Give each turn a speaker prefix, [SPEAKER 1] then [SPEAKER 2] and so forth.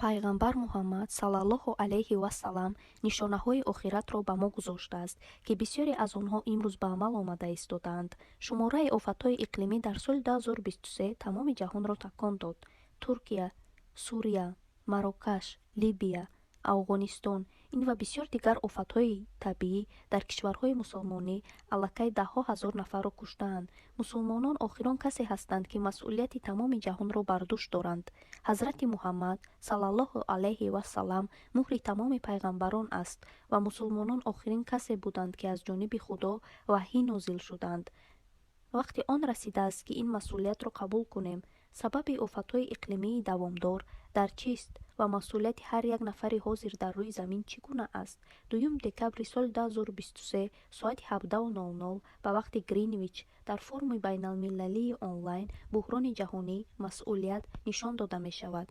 [SPEAKER 1] Пайғамбар Муҳаммад саллаллоҳу алайҳи вассалам нишонаҳои охиратро ба мо гузоштааст, ки бисёре аз онҳо имрӯз ба амал омада истодаанд. Шумораи офатҳои иқлимӣ дар соли 2023 тамоми ҷаҳонро такон дод. Туркия, Сурия, Марокаш, Либия, Афғонистон, ин ва бисёр дигар офатҳои табиӣ дар кишварҳои мусулмонӣ аллакай даҳҳо ҳазор нафарро куштаанд. Мусулмонон охирон касе ҳастанд, ки масъулияти тамоми ҷаҳонро бар дӯш доранд. Ҳазрати Муҳаммад саллаллоҳу алайҳи вассалам муҳри тамоми пайғамбарон аст ва мусулмонон охирин касе буданд, ки аз ҷониби Худо ваҳй нозил шуданд. Вақти он расидааст, ки ин масъулиятро қабул кунем. Сабаби офатҳои иқлимии давомдор дар чист ва масъулияти ҳар як нафари ҳозир дар рӯи замин чӣ гуна аст? 2 декабри соли 2023 соати 17:00 ба вақти Гринвич дар форуми байналмилалии онлайн «Буҳрони ҷаҳонӣ. Масъулият» нишон дода мешавад.